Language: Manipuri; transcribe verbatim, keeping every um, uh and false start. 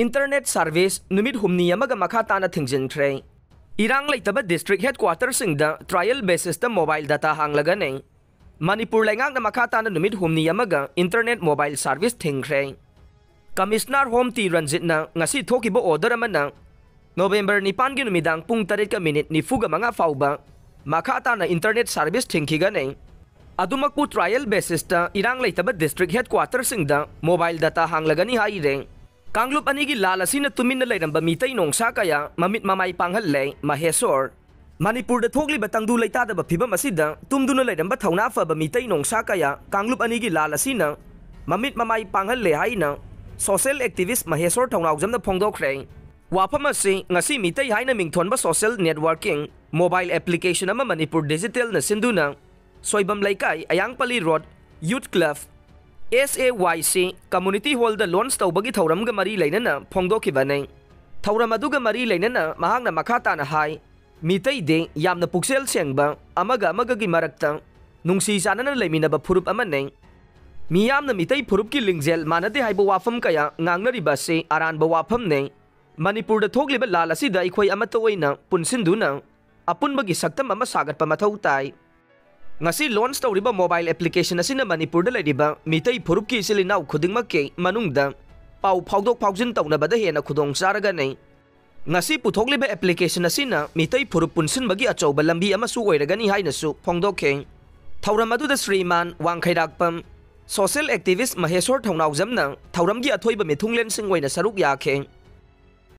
Internet service ꯅꯨꯃꯤꯠ ꯍꯨꯝꯅꯤ ꯑꯃꯒ ꯃꯈꯥ ꯇꯥꯅ ꯊꯤꯡꯖꯤꯟꯈ꯭ꯔꯦ꯫ ꯏꯔꯥꯡ ꯂꯩꯇꯕ district headquarterꯁꯤꯡꯗ trial basisꯇ mobile data ꯍꯥꯡꯂꯒꯅꯤ꯫ Manipur ꯂꯩꯉꯥꯛꯅ ꯃꯈꯥ ꯇꯥꯅ ꯅꯨꯃꯤꯠ ꯍꯨꯝꯅꯤ ꯑꯃꯒ internet mobile service ꯊꯤꯡꯈ꯭ꯔꯦ꯫ Commissioner Home ꯇꯤ ꯔꯟꯖꯤꯠꯅ ꯉꯁꯤ ꯊꯣꯛꯈꯤꯕ order ꯑꯃꯅ November ꯅꯤꯄꯥꯟꯒꯤ ꯅꯨꯃꯤꯗꯥꯡ ꯄꯨꯡ ꯇꯔꯦꯠꯀ minute ꯅꯤꯐꯨꯒ ꯃꯉꯥ ꯐꯥꯎꯕ ꯃꯈꯥ ꯇꯥꯅ internet service ꯊꯤꯡꯈꯤꯒꯅꯤ꯫ ꯑꯗꯨꯃꯛꯄꯨ trial basisꯇ ꯏꯔꯥꯡ ꯂꯩꯇꯕ district headquarterꯁꯤꯡꯗ mobile data ꯍꯥꯡꯂꯒꯅꯤ ꯍꯥꯏꯔꯦ꯫ ꯀꯥꯡꯂꯨꯞ ꯑꯅꯤꯒꯤ ꯂꯥꯜ ꯑꯁꯤꯅ ꯇꯨꯃꯤꯟꯅ ꯂꯩꯔꯝꯕ ꯃꯤꯇꯩ ꯅꯣꯡꯁꯥ ꯀꯌꯥ ꯃꯃꯤꯠ ꯃꯃꯥꯏ ꯄꯥꯡꯍꯜꯂꯦ꯫ ꯃꯍꯦꯁꯣꯔ꯫ ꯃꯅꯤꯄꯨꯔꯗ ꯊꯣꯛꯂꯤꯕ ꯇꯪꯗꯨ ꯂꯩꯇꯥꯗꯕ ꯐꯤꯕꯝ ꯑꯁꯤꯗ ꯇꯨꯝꯗꯨꯅ ꯂꯩꯔꯝꯕ ꯊꯧꯅꯥ ꯐꯕ ꯃꯤꯇꯩ ꯅꯣꯡꯁꯥ ꯀꯌꯥ ꯀꯥꯡꯂꯨꯞ ꯑꯅꯤꯒꯤ ꯂꯥꯜ ꯑꯁꯤꯅ ꯃꯃꯤꯠ ꯃꯃꯥꯏ ꯄꯥꯡꯍꯜꯂꯦ ꯍꯥꯏꯅ social activist ꯃꯍꯦꯁꯣꯔ ꯊꯧꯅꯥꯎꯖꯝꯅ ꯐꯣꯡꯗꯣꯛꯈ꯭ꯔꯦ꯫ ꯋꯥꯐꯝ ꯑꯁꯤ ꯉꯁꯤ ꯃꯤꯇꯩ ꯍꯥꯏꯅ ꯃꯤꯡꯊꯣꯟꯕ social networking, mobile application ꯑꯃ ꯃꯅꯤꯄꯨꯔ Digitalꯅ ꯁꯤꯟꯗꯨꯅ ꯁꯣꯏꯕꯝ ꯂꯩꯀꯥꯏ, ꯑꯌꯥꯡꯄꯜꯂꯤ Road, Youth Club, S A Y C, Community Hallꯗ launch ꯇꯧꯕꯒꯤ ꯊꯧꯔꯝꯒ ꯃꯔꯤ ꯂꯩꯅꯅ ꯐꯣꯡꯗꯣꯛꯈꯤꯕꯅꯤ꯫ ꯊꯧꯔꯝ ꯑꯗꯨꯒ ꯃꯔꯤ ꯂꯩꯅꯅ ꯃꯍꯥꯛꯅ ꯃꯈꯥ ꯇꯥꯅ ꯍꯥꯏ, ꯃꯤꯇꯩꯗꯤ ꯌꯥꯝꯅ ꯄꯨꯛꯆꯦꯜ ꯁꯦꯡꯕ, ꯑꯃꯒ ꯑꯃꯒꯒꯤ ꯃꯔꯛꯇ ꯅꯨꯡꯁꯤ ꯆꯥꯟꯅꯅ ꯂꯩꯃꯤꯟꯅꯕ ꯐꯨꯔꯨꯞ ꯑꯃꯅꯤ꯫ ꯃꯤꯌꯥꯝꯅ ꯃꯤꯇꯩ ꯐꯨꯔꯨꯞꯀꯤ ꯂꯤꯡꯖꯦꯜ ꯃꯥꯟꯅꯗꯦ ꯍꯥꯏꯕ ꯋꯥꯐꯝ ꯀꯌꯥ ꯉꯥꯡꯅꯔꯤꯕ ꯑꯁꯤ ꯑꯔꯥꯟꯕ ꯋꯥꯐꯝꯅꯤ꯫ ꯃꯅꯤꯄꯨꯔꯗ ꯊꯣꯛꯂꯤꯕ ꯂꯥꯜ ꯑꯁꯤꯗ ꯑꯩꯈꯣꯏ ꯑꯃꯠꯇ ꯑꯣꯏꯅ ꯄꯨꯟꯁꯤꯟꯗꯨꯅ ꯑꯄꯨꯟꯕꯒꯤ ꯁꯛꯇꯝ ꯑꯃ ꯁꯥꯒꯠꯄ ꯃꯊꯧ ꯇꯥꯏ꯫ ꯉꯁꯤ launch ꯇꯧꯔꯤꯕ mobile application ꯑꯁꯤꯅ ꯃꯅꯤꯄꯨꯔꯗ ꯂꯩꯔꯤꯕ ꯃꯤꯇꯩ ꯐꯨꯔꯨꯞꯀꯤ ꯏꯆꯤꯜ ꯏꯅꯥꯎ ꯈꯨꯗꯤꯡꯃꯛꯀꯤ ꯃꯅꯨꯡꯗ ꯄꯥꯎ ꯐꯥꯎꯗꯣꯛ ꯐꯥꯎꯖꯤꯟ ꯇꯧꯅꯕꯗ ꯍꯦꯟꯅ ꯈꯨꯗꯣꯡ ꯆꯥꯔꯒꯅꯤ꯫ ꯉꯁꯤ ꯄꯨꯊꯣꯛꯂꯤꯕ application ꯑꯁꯤꯅ ꯃꯤꯇꯩ ꯐꯨꯔꯨꯞ ꯄꯨꯟꯁꯤꯟꯕꯒꯤ ꯑꯆꯧꯕ ꯂꯝꯕꯤ ꯑꯃꯁꯨ ꯑꯣꯏꯔꯒꯅꯤ ꯍꯥꯏꯅꯁꯨ ꯐꯣꯡꯗꯣꯛꯈꯤ꯫ ꯊꯧꯔꯝ ꯑꯗꯨꯗ ꯁ꯭ꯔꯤꯃꯥꯟ ꯋꯥꯡꯈꯩꯔꯥꯛꯄꯝ, social activist ꯃꯍꯦꯁꯣꯔ ꯊꯧꯅꯥꯎꯖꯝꯅ ꯊꯧꯔꯝꯒꯤ ꯑꯊꯣꯏꯕ ꯃꯤꯊꯨꯡꯂꯦꯟꯁꯤꯡ ꯑꯣꯏꯅ ꯁꯔꯨꯛ ꯌꯥꯈꯤ꯫